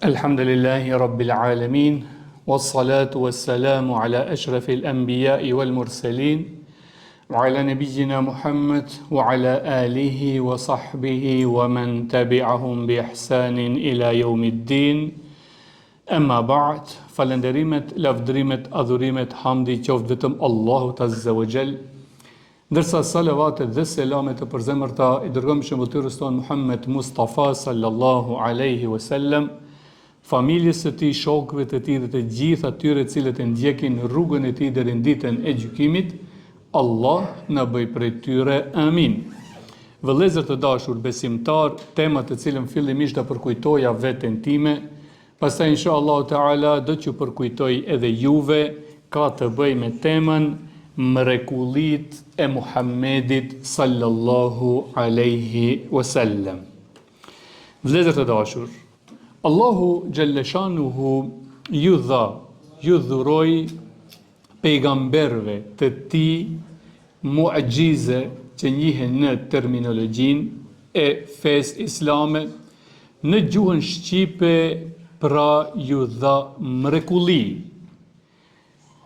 Elhamdulillahi Rabbil Alemin, wassalatu wassalamu ala ashrafil anbiya'i wal mursalin, wa ala nabiyyina Muhammad wa ala alihi wa sahbihi wa man tabi'ahum bi ihsanin ila yawmiddin. Amma ba'd, falënderimet, lavdërimet, adhurimet, hamdi qoftë vetëm Allahut Azza wa Jall. Ndërsa salavatet dhe selamet e përzemërta i dërgojmë shëmbëlltyrës tonë Muhammed Mustafa sallallahu alaihi wasallam, familjes së tij, shokëve të tij dhe të gjithë atyre të cilët e ndjekin rrugën e tij deri në ditën e gjykimit, Allah na bëjë prej tyre. Amin. Vëllezër të dashur besimtar, tema të cilën fillimisht do përkujtoja veten time, Pastaj insha Allahu Teala do t'ju përkujtoj edhe juve, ka të bëjë me temën Mrekullitë e Muhammedit sallallahu alejhi wasallam. Vëllezër të dashur, Allahu xhelleshanuhu ju dha, ju dhuroi pejgamberëve të tij mu'xhize që njihen në terminologjinë e fesë islame, në gjuhën shqipe pra ju dha mrekulli.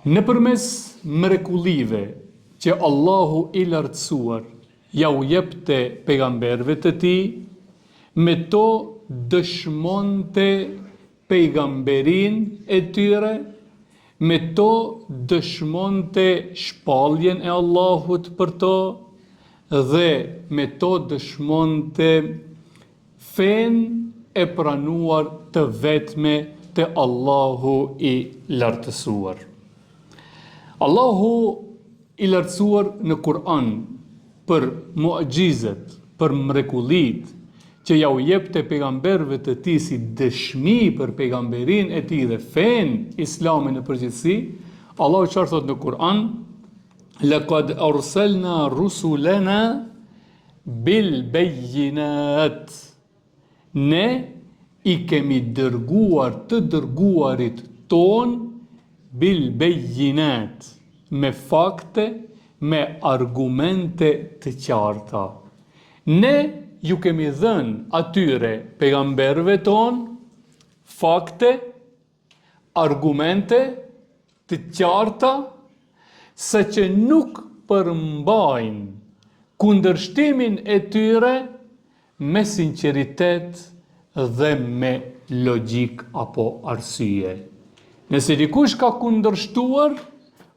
Nëpërmes mrekullive që Allahu i Lartësuar ja u jepte pejgamberëve të tij, me to dëshmonte pejgamberinë e tyre, me to dëshmonte shpalljen e Allahut për to dhe me to dëshmonte fenë e pranuar të vetme te Allahu i Lartësuar. Allahu i Lartësuar në Kur'an për mu'xhizet, për mrekullitë që ja u jepte pejgamberëve të tij si dëshmi për pejgamberinë e tij dhe fenë islame në përgjithësi, Allahu çfarë thotë në Kur'an? Laqad arsalna rusulana bil bayyinat. Ne i kemi dërguar të dërguarit tonë bil bejinat, me fakte, me argumente të qarta. Ne ju kemi dhënë atyre pejgamberëve tonë fakte, argumente të qarta saqë nuk përmbajnë kundërshtimin e tyre me sinqeritet dhe me logjikë apo arsye. Nëse dikush ka kundërshtuar,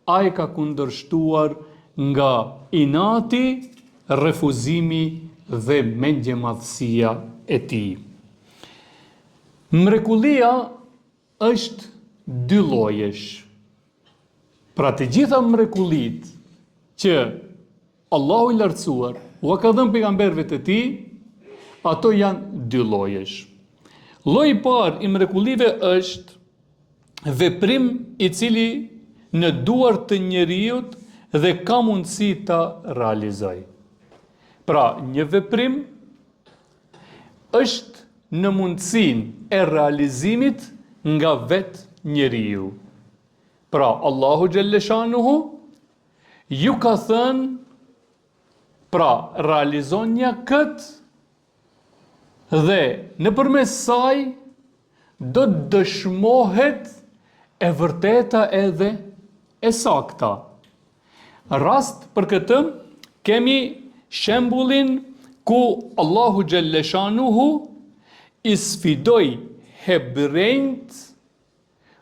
ai ka kundërshtuar nga inati, refuzimi dhe mendjemadhësia e tij. Mrekullia është dy llojesh. Pra të gjitha mrekullitë që Allahu i Lartësuar ua ka dhënë pejgamberëve të tij, ato janë dy llojesh. Lloji i parë i mrekullive është veprim i cili në duar të njeriut dhe ka mundësi ta realizojë. Pra, një veprim është në mundësinë e realizimit nga vetë njeriu. Pra, Allahu xhelleshanuhu ju ka thënë, pra, realizonja këtë dhe nëpërmes saj do të dëshmohet e vërteta edhe e sakta. Rast për këtë kemi shembullin ku Allahu xhelleshanuhu i sfidoi hebrenjtë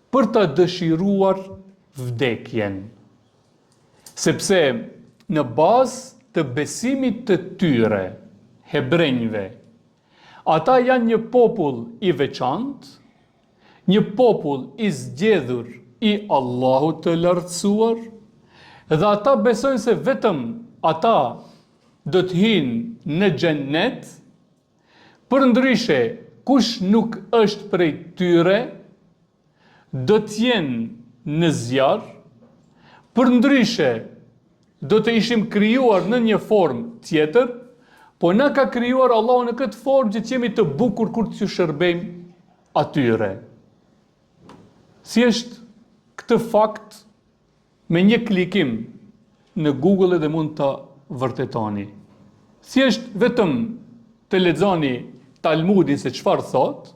për ta dëshiruar vdekjen. Sepse në bazë të besimit të tyre, hebrenjve, ata janë një popull i veçantë, Një popull i zgjedhur i Allahut të Lartësuar, dhe ata besojnë se vetëm ata do të hyjnë në Xhennet, përndryshe kush nuk është prej tyre do të jenë në zjarr, përndryshe do të ishim krijuar në një formë tjetër, po na ka krijuar Allahu në këtë formë që të jemi të bukur kur t'ju shërbejmë atyre. Thjesht këtë fakt me një klikim në Google edhe mund ta vërtetoni. Thjesht vetëm të lexoni Talmudin se çfarë thotë.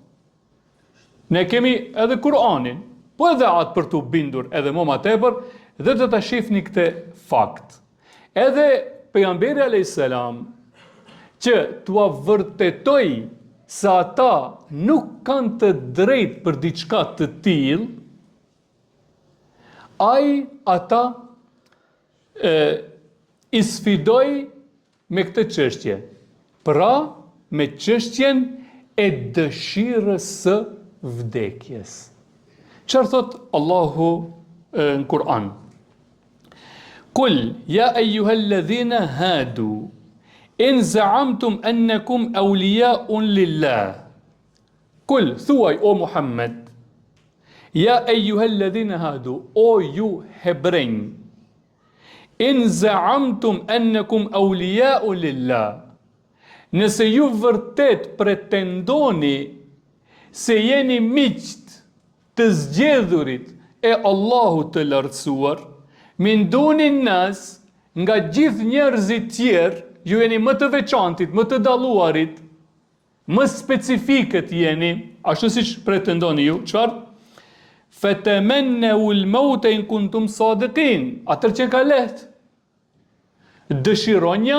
Ne kemi edhe Kur'anin, po edhe atë për t'u bindur edhe më ma tepër dhe do ta shihni këtë fakt. Edhe pejgamberi alayhis salam që t'ua vërtetojë se ata nuk kanë të drejtë për diçka të tillë, ai ata e, i sfidoi me këtë çështje. Pra, me çështjen e dëshirës së vdekjes. Çfarë thotë Allahu në Kur'an? Kul ja ejuhalladhina hadu in za'amtum annakum awliya'un lillah. Kul thuaj o Muhammed Ja ejuhalladhina hadu o ju hebrenj In za'amtum annakum awliya'u lillah. Nëse ju vërtet pretendoni se jeni miqtë të zgjedhurit e Allahut të Lartësuar, min dunin nas, nga gjithë njerëzit tjerë, ju jeni më të veçantit, më të dalluarit, Më specifikët jeni, ashtu siç pretendoni ju, çfarë? Fetemenneu l-maute in kuntum sadikin. Atëherë qenka lehtë. Dëshironja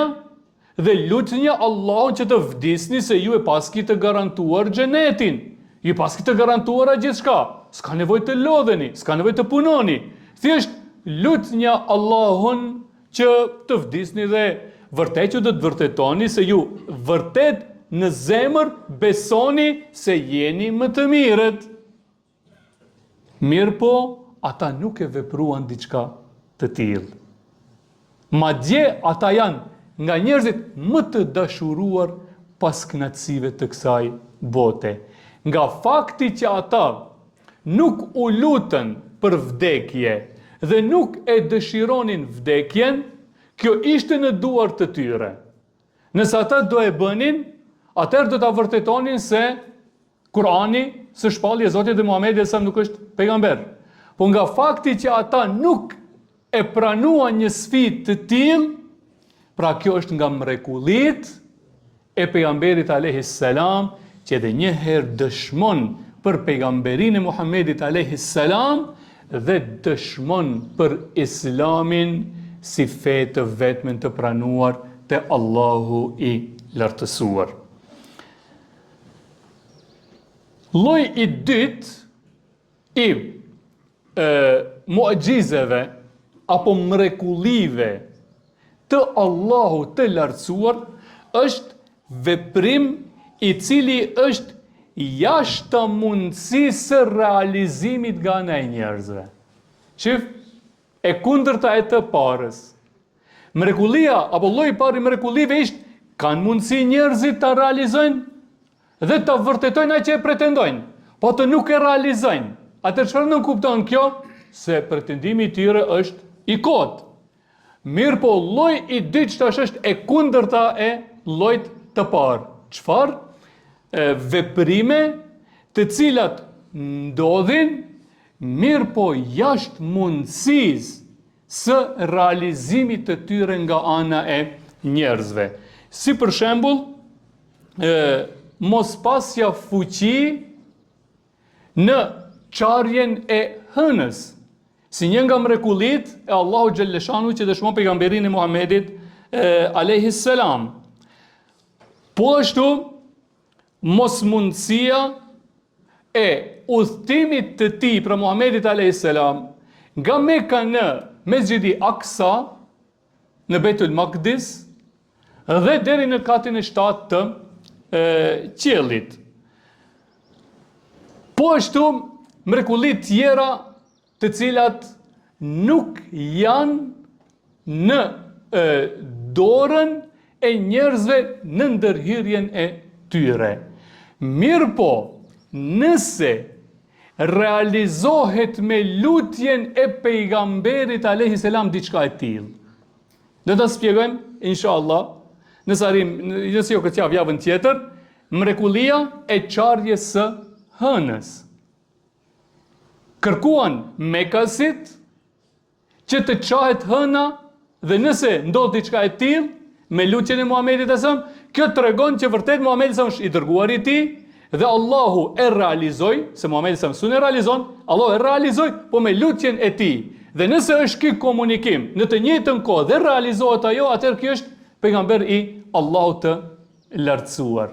dhe lutnja Allahun që të vdisni se ju e paski të garantuar xhenetin. Ju paski të garantuara gjithçka. S'ka nevojë të lodheni, s'ka nevojë të punoni. Thjesht lutnja Allahun që të vdisni dhe vërtet ju do të vërtetoni se ju vërtet në zemër besoni se jeni më të mirët. Mirëpo, ata nuk e vepruan diçka të tillë. Madje ata janë nga njerëzit më të dashuruar pas kënaqësive të kësaj bote. Nga fakti që ata nuk u lutën për vdekje dhe nuk e dëshironin vdekjen, kjo ishte në duar të tyre. Nëse ata do e bënin, atëherë do ta vërtetonin se Kurani s'është shpallje e Zotit dhe Muhamedi alejhi selam nuk është pejgamber. Po nga fakti që ata nuk e pranuan një sfidë të tillë, pra kjo është nga mrekullitë e pejgamberit alejhi selam që edhe një herë dëshmon për pejgamberinë e Muhamedit alejhi selam dhe dëshmon për Islamin si fe të vetmen të pranuar te Allahu i lartësuar. Lloji i dytë i e, muxhizeve apo mrekullive të Allahut të lartësuar është veprim i cili është jashtë mundësisë së realizimit nga ana e njerëzve. Shif, e kundërta e të parës. Mrekullia apo lloji i parë i mrekullive ishte kanë mundësi njerëzit ta realizojnë dhe ta vërtetojnë atë që e pretendojnë, po ato nuk e realizojnë. Atëherë çfarë nënkupton kjo? Se pretendimi i tyre është i kotë. Mirëpo lloji i dytë tash është e kundërta e llojit të parë. Çfarë? Veprime të cilat ndodhin mirëpo jashtë mundësisë së realizimit të tyre nga ana e njerëzve. Si për shembull, e, mospasja fuqi në çarjen e hënës, si një nga mrekullitë e Allahut xhelleshanuhu që dëshmon pejgamberinë e Muhamedit alejhi selam. Po ashtu mosmundësia e udhëtimit të tij pra Muhamedit alejhi selam nga Meka në Mesxhidi Aksa në Bejtul Makdis dhe deri në katin e 7 të e, qiellit. Po ashtu mrekulli tjera të cilat nuk janë në e, dorën e njerëzve në ndërhyrjen e tyre. Mirëpo, nëse realizohet me lutjen e pejgamberit alejhi selam diçka e tillë. Do ta shpjegojmë inshallah, nëse arrim, nëse jo këtë javë, javën tjetër, mrekullia e çarjes së hënës. Kërkuan mekasit që të çahet hëna dhe nëse ndodh diçka e tillë me lutjen e Muhamedit alejhi selam, kjo tregon që vërtet Muhamedi alejhi selam është i dërguari i tij Dhe Allahu e realizoi, se Muhamedi alejhi selam s'e realizon, Allahu e realizoi, po me lutjen e tij. Dhe nëse është ky komunikim në të njëjtën kohë dhe realizohet ajo, atëherë ky është pejgamber i Allahut të lartësuar.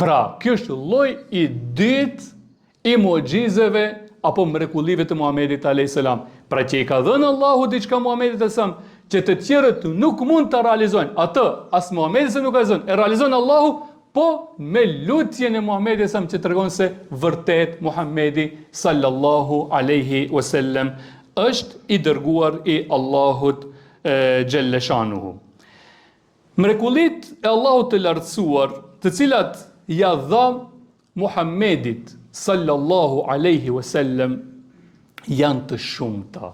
Pra, ky është lloj i dytë i muxhizeve apo mrekullive të Muhamedit alayhis salam. Pra që i ka dhënë Allahu diçka Muhamedit alayhis salam, që të tjerët nuk mund ta realizojnë. Atë as Muhamedi se nuk e realizon, e realizon Allahu po me lutjen e Muhamedit alayhis salam që tregon se vërtet Muhamedi sallallahu alaihi wasallam është i dërguar i Allahut xhelleshanuhu. Mrekullitë e Allahut të Lartësuar, të cilat ia dha Muhammedit sallallahu alaihi wasallam janë të shumta.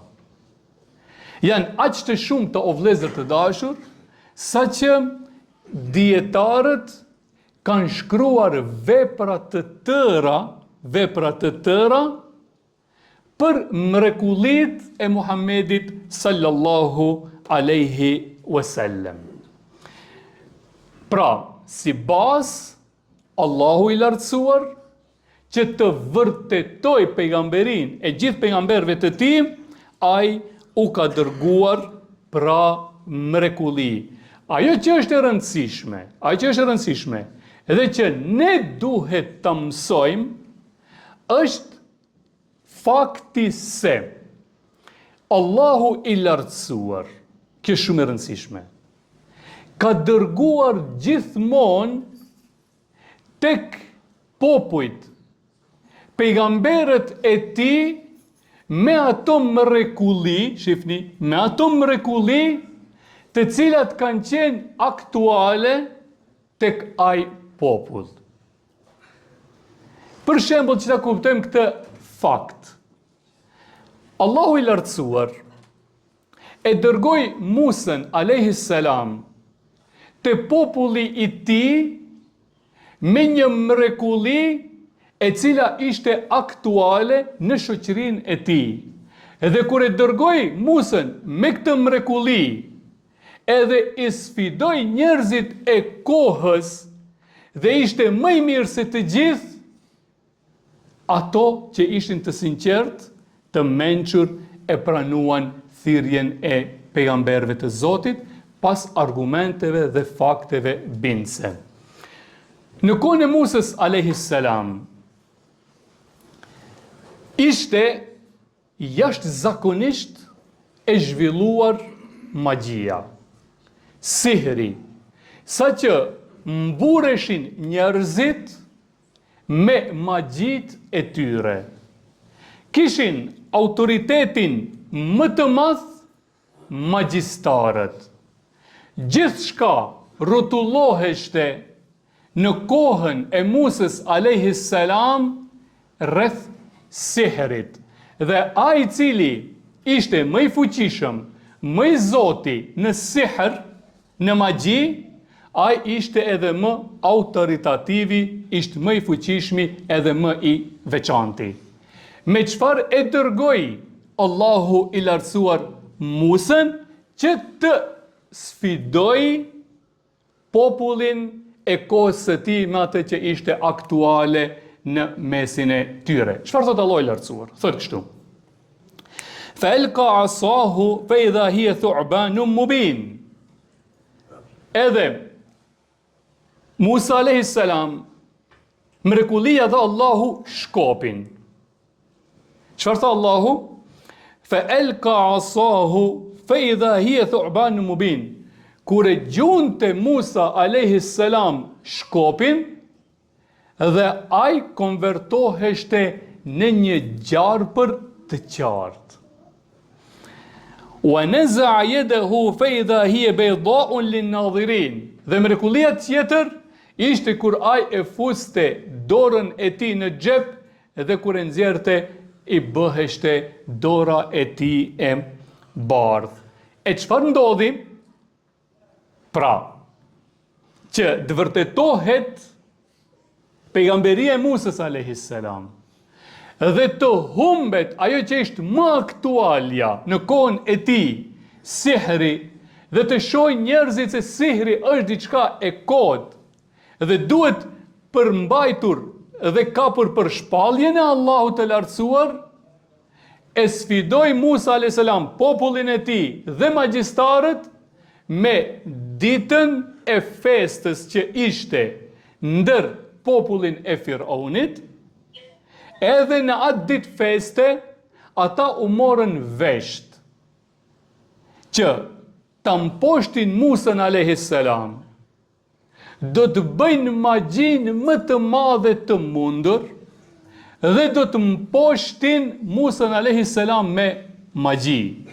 Janë aq të shumta o vëllezër të dashur, saqë dijetarët kanë shkruar vepra të tëra, vepra të tëra për mrekullitë e Muhammedit sallallahu alaihi wasallam. Pra, si bazë Allahu i lartësuar që të vërtetojë pejgamberinë e gjithë pejgamberëve të tij, ai u ka dërguar pra mrekulli. Ajo që është e rëndësishme, ajo që është e rëndësishme, dhe që ne duhet ta mësojmë, është fakti se Allahu i lartësuar, kjo është shumë e rëndësishme, ka dërguar gjithmonë tek popujt, pejgamberët e tij me ato mrekulli, shifni, me ato mrekulli të cilat kanë qenë aktuale tek ai popull. Për shembull që ta kuptojmë këtë fakt. Allahu i lartësuar e dërgoi Musën alayhi salam te populli i tij me një mrekulli e cila ishte aktuale në shoqërinë e tij. Dhe kur e dërgoi Musën me këtë mrekulli, edhe i sfidoi njerëzit e kohës dhe ishte më i mirë se të gjithë ato që ishin të sinqertë, të mençur e pranuan thirrjen e pejgamberëve të Zotit pas argumenteve dhe fakteve bindëse. Në kohën e Musës alayhis salam ishte Jashtëzakonisht e zhvilluar magjia, sihri, saqë mburreshin njerëzit me magjitë e tyre. Kishin autoritetin më të madh magjistarët. Gjithçka rrotulloheshte në kohën e Musës alejhi selam rreth sihrit dhe ai i cili ishte më i fuqishëm, më i zoti në sihr, në magji, ai ishte edhe më autoritativi, ishte më i fuqishmi edhe më i veçanti. Me çfarë e dërgoi Allahu i lartësuar Musën që të sfidojë popullin e kohës së tij me atë që ishte aktuale në mesin e tyre. Çfarë thotë Allahu i lartësuar? Thotë kështu. Fa elka asahu fa idha hiya thu'banun mubin. Edhe Musa alayhi salam mrekulli ia dha Allahu shkopin. Çfarë tha Allahu? Fa elka asahu fa idha hiya thu'banun mubin. Kur e gjunte Musa alayhi salam shkopin dhe ai konvertoheshte në një gjarpër të qartë. Wa naza'a yadahu fa idha hiya bayda'un lin-nadhirin. Dhe mrekullia tjetër ishte kur ai e fuste dorën e tij në xhep Dhe kur e nxjerrte, i bëheshte dora e tij e bardhë. E çfarë ndodhi? Pra, që të vërtetohet pejgamberia e Musës alayhis salam dhe të humbet ajo që është më aktualja në kohën e tij, sihri, dhe të shohin njerëzit se sihri është diçka e kotë dhe duhet. përmbajtur dhe kapur për shpalljen e Allahut të Lartësuar, e sfidoi Musa a.s. popullin e tij dhe magjistarët me ditën e festës që ishte ndër popullin e Firaunit, edhe në atë ditë feste ata u morën vesht që ta mposhtin Musën a.s. Do të bëjnë magjinë më të madhe të mundur dhe do të mposhtin Musën alejhi selam me magji.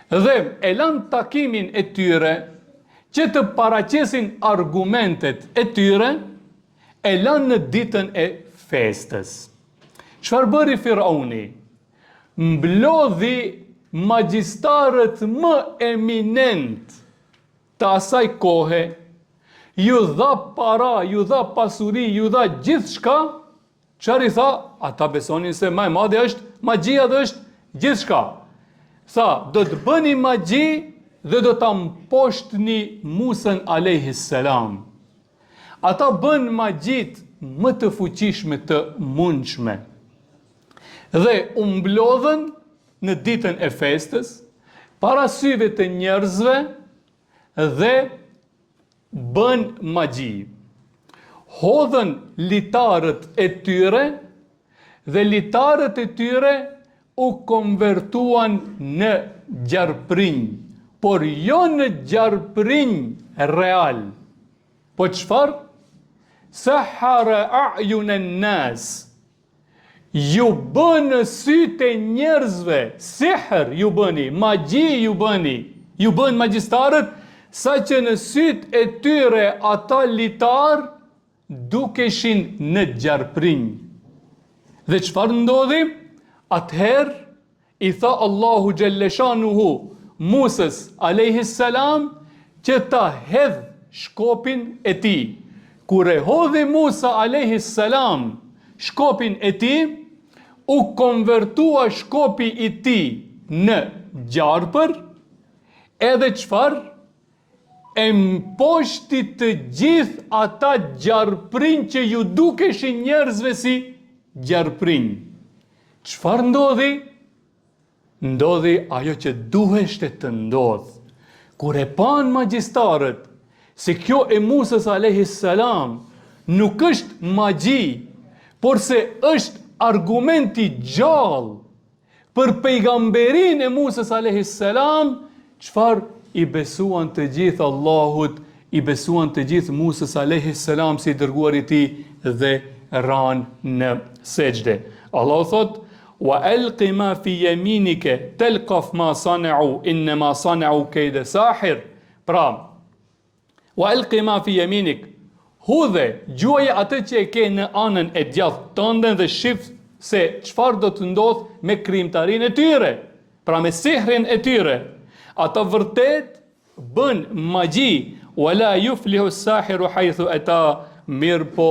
Dhe e lanë takimin e tyre që të paraqesin argumentet e tyre, e lanë në ditën e festës. Çfarë bëri Firauni? Mblodhi magjistarët më eminentë të asaj kohe, ju dha para, ju dha pasuri, ju dha gjithçka, çfarë i tha? Ata besonin se ma e madhe është magjia dhe është gjithçka. Tha, do të bëni magji dhe do ta mposhtni Musën alejhi selam. Ata bënë magjitë më të fuqishme të mundshme. Dhe u mblodhën në ditën e festës, para syve të njerëzve dhe bënë magji. Hodhën litarët e tyre dhe litarët e tyre u konvertuan në gjarprinj, por jo në gjarprinj real. Po çfarë? Sahara a'yunen nas. Ju bë në sytë e njerëzve, sihr ju bëni, magji ju bëni, ju bënë magjistarët, saqë në sytë e tyre ata litarë dukeshin në gjarprinj. Dhe çfarë ndodhi? Atëherë I tha Allahu xhelleshanuhu Musës alejhi selam që ta hedhë shkopin e tij. Kur e hodhi Musa alejhi selam shkopin e tij, u konvertua shkopi i tij në gjarpër, edhe çfarë? E mposhti të gjithë ata gjarprinj që ju dukeshin njerëzve si gjarprinj. Çfarë ndodhi? Ndodhi ajo që duheshte të ndodhë. Kur e panë magjistarët se kjo e Musës alejhi selam nuk është magji, por se është argument i gjallë Për pejgamberinë e Musës alejhi selam, çfarë i besuan të gjithë Allahut, i besuan të gjithë Musës alejhi selam si i dërguar i tij dhe ranë në sexhde. Allahu thotë: "Wa alqi ma fi yaminika talqaf ma sana'u innama sana'u kayda sahir." Pra, Wa alqi ma fi yaminik. Hudhe, gjuaje atë që e ke në anën e djathtë tënde dhe shif se çfarë do të ndodhë me krijimtarinë e tyre, pra me sihrin e tyre. Ata vërtet bënë magji, wa la yuflihu sahiru haythu ata, mirëpo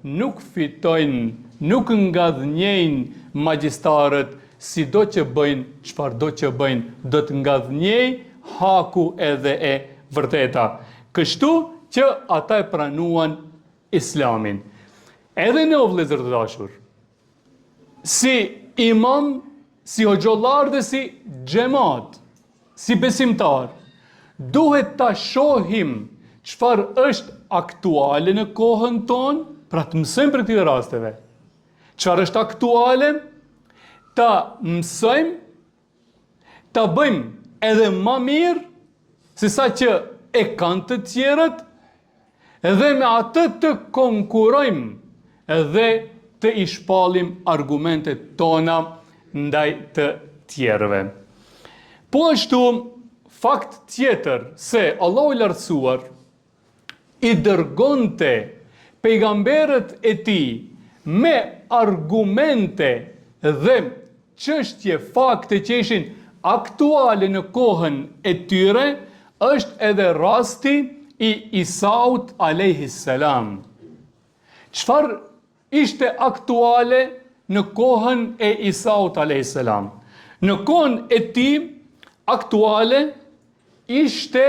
nuk fitojnë, nuk ngadhnjejnë magjistarët sido që bëjnë, çfarëdo që bëjnë, do të ngadhnjejë haku edhe e vërteta. Kështu që ata e pranuan Islamin. Edhe ne o vëllezër të dashur, si imam, si hoxhollar dhe si xhemat, si besimtar, duhet ta shohim çfarë është aktuale në kohën tonë, pra të mësojmë prej këtyre rasteve. Çfarë është aktuale? Ta mësojmë, ta bëjmë edhe ma mirë, se sa që e kanë të tjerët, dhe me atë të konkurojmë dhe të i shpallim argumentet tona ndaj të tjerëve. Po ashtu, fakt tjetër se Allahu i lartësuar i dërgonte pejgamberët e tij me argumente dhe çështje fakte që ishin aktuale në kohën e tyre, është edhe rasti i Isaut alejhi selam. Çfarë ishte aktuale në kohën e Isaut alejhi selam? Në kohën e tij aktuale Ishte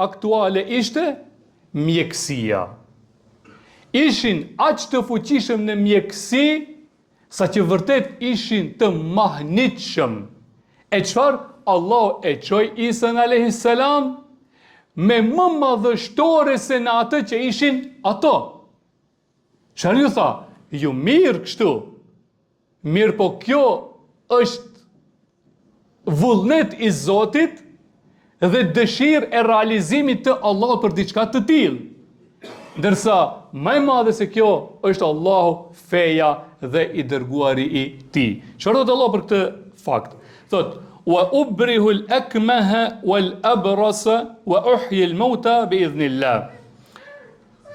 aktuale ishte mjekësia. Ishin aq të fuqishëm në mjekësi, sa që vërtet ishin të mahnitshëm. E çfarë Allahu e çoi Isën alejhi selam me më madhështore se në atë që ishin ato. Çfarë ju tha? Ju mirë kështu. Mirëpo kjo është vullnet i Zotit dhe dëshirë e realizimit të Allahut për diçka të tillë. Ndërsa më e madhe se kjo është Allahu, feja dhe i dërguari i tij. Çfarë thotë Allahu për këtë fakt? Thotë: "Wa ubrihu al-akmaha wal-abrasa wa uhyi al-mauta bi idhnillah."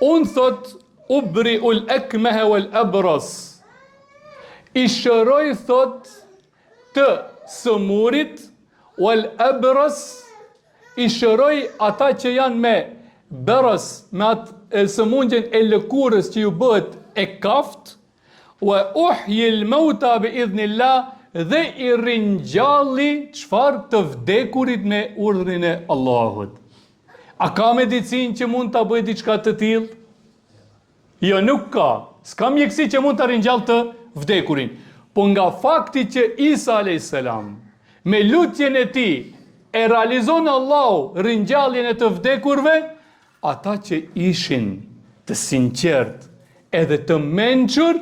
Unë thotë ubriu al-akmaha wal-abras. I shëroj thotë të sëmurit wal abras i shëroj ata që janë me beras me atë sëmundjen e lëkurës që ju bëhet e kaft wa uhyi al mauta bi idhnillah dhe i ringjalli çfarë të vdekurit me urdhrin e Allahut. A ka medicinë që mund ta bëjë diçka të tillë? Jo, nuk ka. S'ka mjekësi që mund ta ringjallë të vdekurin. Po nga fakti që Isa a.s. me lutjen e tij e realizon Allahu ringjalljen e të vdekurve, ata që ishin të sinqertë edhe të mençur,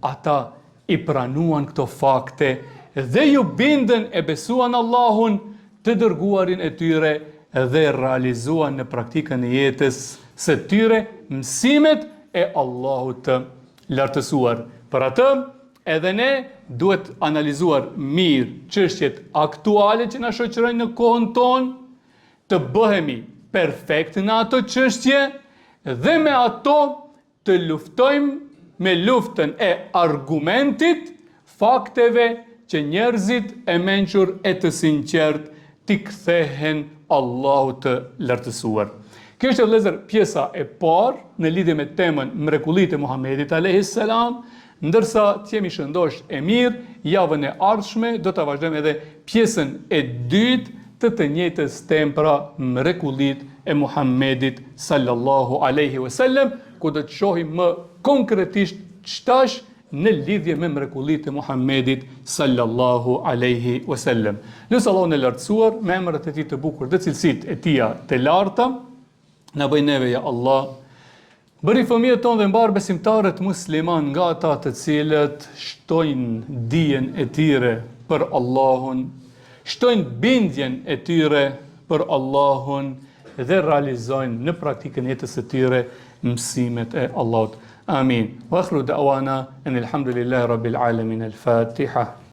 ata i pranuan këto fakte dhe ju bindën e besuan Allahun, të dërguarin e tyre dhe realizuan në praktikën e jetës së tyre mësimet e Allahut të Lartësuar. Për atë, edhe ne duhet analizuar mirë çështjet aktuale që na shoqërojnë në kohën tonë, të bëhemi perfekt në ato çështje dhe me ato të luftojmë me luftën e argumentit, fakteve që njerëzit e mençur e të sinqertë t'i kthehen Allahut të Lartësuar. Kjo ishte vëllezër pjesa e parë në lidhje me temën Mrekullitë e Muhamedit alejhi selam, ndërsa të jemi shëndosh e mirë, javën e ardhshme do ta vazhdojmë edhe pjesën e dytë të të njëjtës temë pra mrekullitë e Muhammedit sallallahu alejhi ve sellem, ku do të shohim më konkretisht çtash në lidhje me mrekullitë e Muhammedit sallallahu alejhi ve sellem. Lus Allahun e lartësuar me emrat e tij të bukur dhe cilësitë e tija të larta, na bëj neve ja Allah Bëri fëmijët tonë dhe mbarë besimtarët muslimanë nga ata të cilët shtojnë dijen e tyre për Allahun, shtojnë bindjen e tyre për Allahun dhe realizojnë në praktikën e jetës së tyre mësimet e Allahut. Amin. Wa akhiru da'wana anil hamdulillahi rabbil alamin. Al-Fatiha.